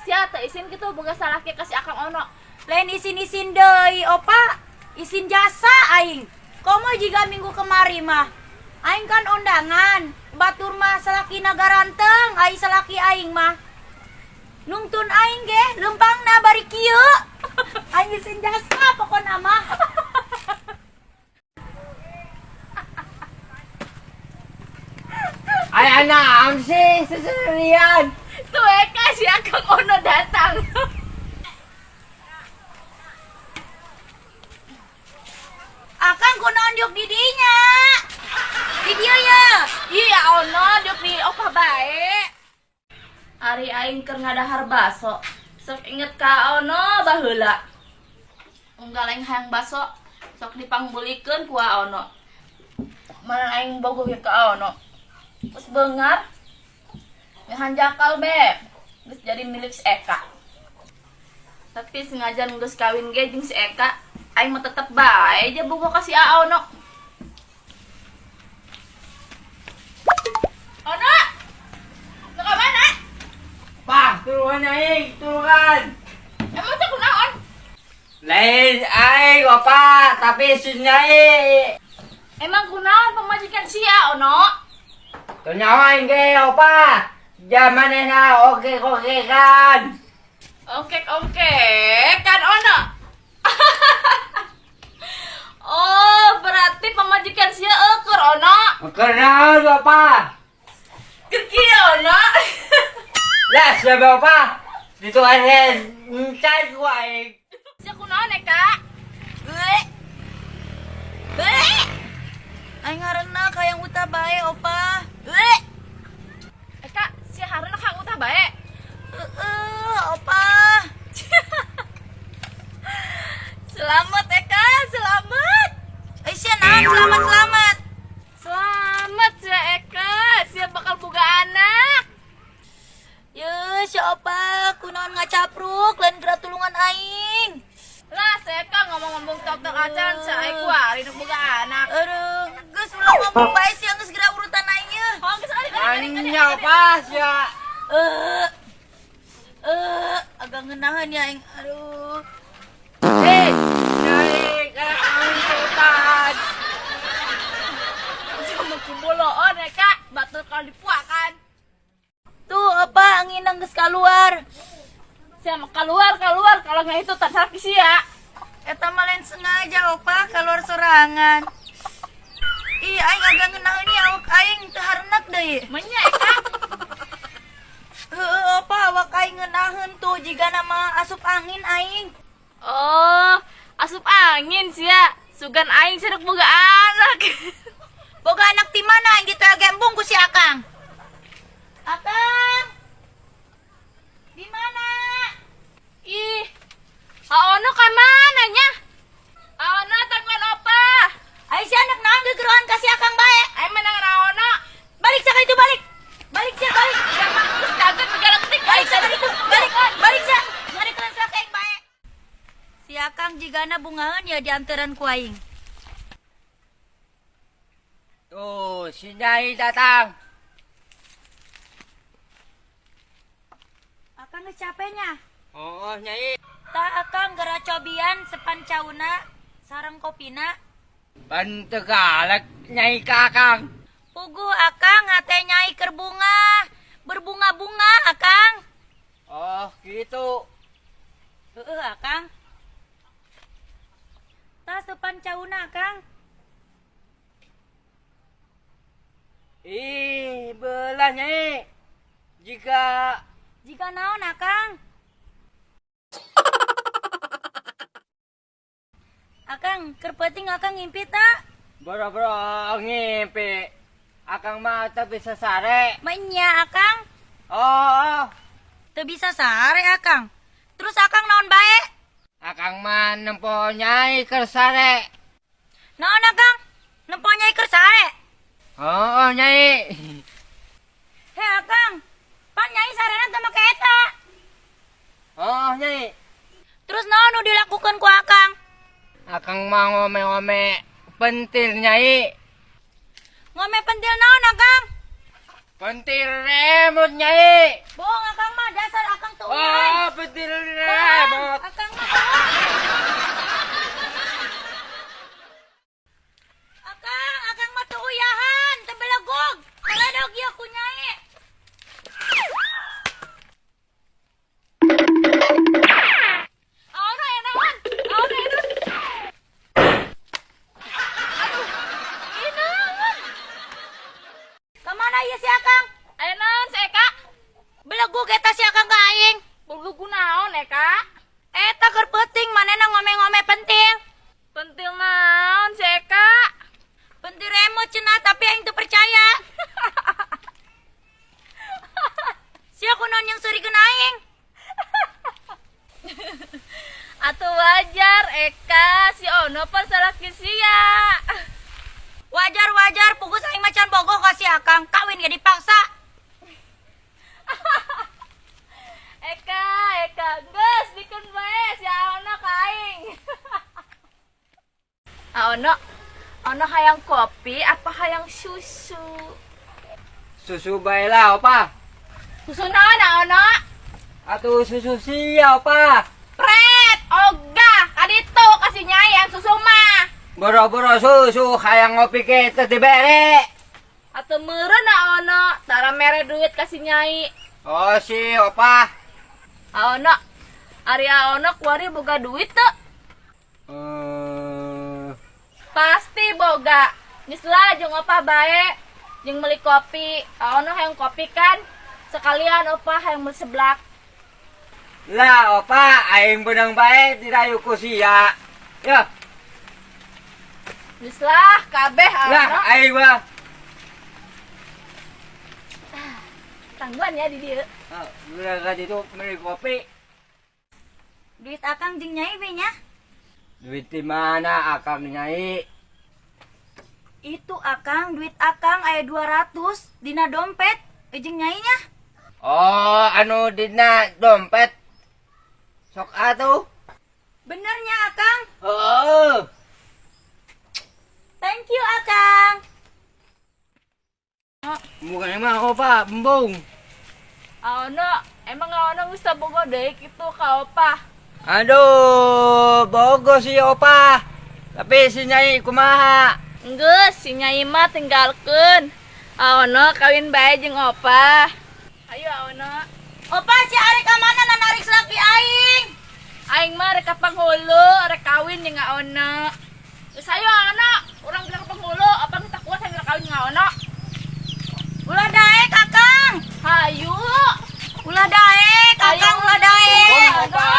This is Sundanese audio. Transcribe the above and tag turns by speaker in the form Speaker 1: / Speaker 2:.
Speaker 1: Sia teu isin kitu boga salaki ka si Akang Ono.
Speaker 2: Lain isin-isin deui, Opa. Isin jasa aing. Komo jiga minggu kemari mah. Aing kan ondangan. Batur mah salakina garanteng, ai salaki aing mah. Nungtun aing ge lempangna bari kieu. Aing isin jasa pokona mah.
Speaker 3: Ay, naon sih seserian?
Speaker 1: Tuh Eka si Akang Ono datang.
Speaker 2: Akang kunaon diuk di dinya? Di dieu ya.
Speaker 1: Iya Ono diuk di opah bae. Ari aing keur ngadahar baso. Sok inget ka Ono baheula. Unggal aing hayang baso, sok dipangbulikeun ku Ono. Mana aing bogoh ge ka Ono. Terus beungar ngehanjakal be. Geus jadi milik si Eka. Tapi sengaja geus kawin ge jeung si Eka, aing mah tetep bae je bogoh ka si Ono. Ono! Nu ka mana?
Speaker 3: Pah, tulungan aing, tulungan.
Speaker 1: Emang teh kunaon?
Speaker 3: Lain aing opa, tapi si nyai.
Speaker 1: Emang kunaon pamajikan sia Ono?
Speaker 3: Teu nyawa aing ge opa. Jamanehna oke-oke kan.
Speaker 1: Oke-oke kan Ono. Oh, berarti pamajikan sia eueur Ono.
Speaker 3: Keur naon opa?
Speaker 1: Keur kieu Ono.
Speaker 3: Lah siapa opa? Dituan encan ku aing.
Speaker 1: Sia kunaon Eka?
Speaker 2: Euy. Euy. Aing ngaranna hayang utah bae, Opa. Euy.
Speaker 1: Eka, sia hareuna kang utah bae.
Speaker 2: Heeh, Opa.
Speaker 1: Selamat Eka, selamat.
Speaker 2: Eh, sia naon selamat-selamat.
Speaker 1: Selamat sia Eka, sia bakal boga anak.
Speaker 2: Ye, si Opa, kunaon ngacapruk lain geura tulungan aing.
Speaker 1: Lah, si Eka ngomong-ngomong tok-tok acan, si aing kuari nu boga anak.
Speaker 2: Aduh, geus ulah ngomong bae sia geus geura urutan aing ye.
Speaker 1: Oh, geus ari ari ari.
Speaker 3: Anya opa sia.
Speaker 2: Eh. Eh, agak ngeunaheun ya aing. Aduh.
Speaker 3: Eh, nyai kana aing sultan.
Speaker 1: Sia mah kuboloon Eka, batur kalau dipuakan.
Speaker 2: Tuh, Opa, anginna geus kaluar.
Speaker 1: Sia mah keluar kalau nggak itu tak sakit sia.
Speaker 2: Eta mah lain sengaja, Opa, keluar sorangan. Ih, aing agak ngeunaheun ya awak aing teu harenak deui.
Speaker 1: Menya Eka.
Speaker 2: Heeh, Opa, awak aing ngeunaheun tuh jigana mah asup angin aing.
Speaker 1: Oh, asup angin sia. Sugan aing sia boga anak.
Speaker 2: Boga anak ti mana aing ditoel gembung ku si Akang? Akang. Di mana?
Speaker 1: Ih, Aono ka mana nya? Aono tangguan opa.
Speaker 2: Ai si anak naon gegeroan ka si Akang bae?
Speaker 1: Aing menang Aono.
Speaker 2: Balik sia ka itu balik. Balik sia balik.
Speaker 1: Sia mah geus kaget megara ketik.
Speaker 2: Balik sia ka ditu. Balik, balik sia. Nyarikeun sia ka aing bae. Si Akang jigana bungaheun ya dianteran ku aing.
Speaker 3: Tuh, si nyai datang.
Speaker 2: Akang geus capeknya.
Speaker 3: Oh, nyai.
Speaker 2: Tah Akang geura cobian sepan cauna sareng kopina.
Speaker 3: Ban teu galak nyai ka Akang.
Speaker 2: Puguh Akang hate nyai keur bunga, berbunga-bunga Akang.
Speaker 3: Oh, gitu.
Speaker 2: Heeh Akang. Tah sepan cauna Akang.
Speaker 3: Ih, belah nyai. Jika
Speaker 2: Jika naon Akang? Akang, keur peuting Akang ngimpi tak?
Speaker 3: Boro-boro ngimpi. Akang mah teu bisa sare.
Speaker 2: Menya Akang.
Speaker 3: Oh, oh.
Speaker 2: Teu bisa sare Akang. Terus Akang naon bae?
Speaker 3: Akang mah nempo nyai keur sare.
Speaker 2: Naon Akang? Nempo nyai keur sare?
Speaker 3: Oh, oh nyai.
Speaker 2: He Akang, pan nyai sarena teu make eta.
Speaker 3: Oh, nyai.
Speaker 2: Terus naon nu dilakukan ku Akang?
Speaker 3: Akang mah ngome-ngome pentil nyai.
Speaker 2: Ngome pentil naon Akang?
Speaker 3: Pentil remote nyai.
Speaker 2: Bohong Akang mah dasar Akang tuh.
Speaker 3: Oh,
Speaker 2: Belegug eta si Akang ka aing.
Speaker 1: Belegug kunaon, Eka?
Speaker 2: Eta keur peuting manehna ngome-ngome pentil.
Speaker 1: Pentil naon si Eka?
Speaker 2: Pentil remote cenah, tapi aing teu percaya. Sia kunaon yang seurikeun aing?
Speaker 1: Atuh wajar Eka, si Ono pan salaki sia.
Speaker 2: Wajar-wajar, pugus aing macan bogoh ka si Akang, kawin ge dipaksa.
Speaker 1: Eka, Eka, geus dikeun bae si Ono ka aing. Ono, Ono hayang kopi apa hayang susu?
Speaker 3: Susu bae lah, Opa.
Speaker 1: Susu naon, Ono?
Speaker 3: Atuh susu sia, Opa.
Speaker 1: Pret, ogah, kaditu kasih nyai yang susu mah.
Speaker 3: Boro-boro susu hayang ngopi ke teu dibere.
Speaker 1: Atuh meureun Ono, tara mere duit kasih nyai.
Speaker 3: Oh si Opa.
Speaker 1: Ono, ari Ono kuari boga duit teu? Pasti boga. Geus lah jeung Opa bae, jeung meuli kopi. Ono hayang kopi kan? Sekalian Opa hayang meuli seblak.
Speaker 3: Lah Opa, aing beunang bae dirayu ku sia. Ya.
Speaker 1: Geus lah kabeh Ono.
Speaker 3: Lah aing mah.
Speaker 1: Tangguan ya di dieu.
Speaker 3: Ah, udah tadi itu beli kopi.
Speaker 2: Duit Akang jeung Nyai we nya.
Speaker 3: Duit di mana Akang Nyai?
Speaker 2: Itu Akang, duit Akang aya 200 dina dompet jeung Nyai nya.
Speaker 3: Oh, anu dina dompet. Sok atuh.
Speaker 2: Bener nya Akang?
Speaker 3: Heeh.
Speaker 2: Thank you Akang.
Speaker 3: Bukan emang Opa, embung.
Speaker 1: Ono, emang Ono geus bogo deui kitu ka Opa?
Speaker 3: Aduh, bogo si Opa. Tapi si Nyai kumaha?
Speaker 1: Geus, si Nyai mah tinggalkeun. Ono kawin bae jeung Opa. Ayo Ono.
Speaker 2: Opa si arek ka mana narik salaki aing?
Speaker 1: Aing mah rek ka panghulu, rek kawin jeung Ono. Geus ayo Ono, urang geus ka panghulu, apa geus tak kuat hayang kawin jeung Ono.
Speaker 2: Ulah daek Akang.
Speaker 1: Hayu.
Speaker 2: Ulah daek Akang, ulah daek.
Speaker 3: Opa.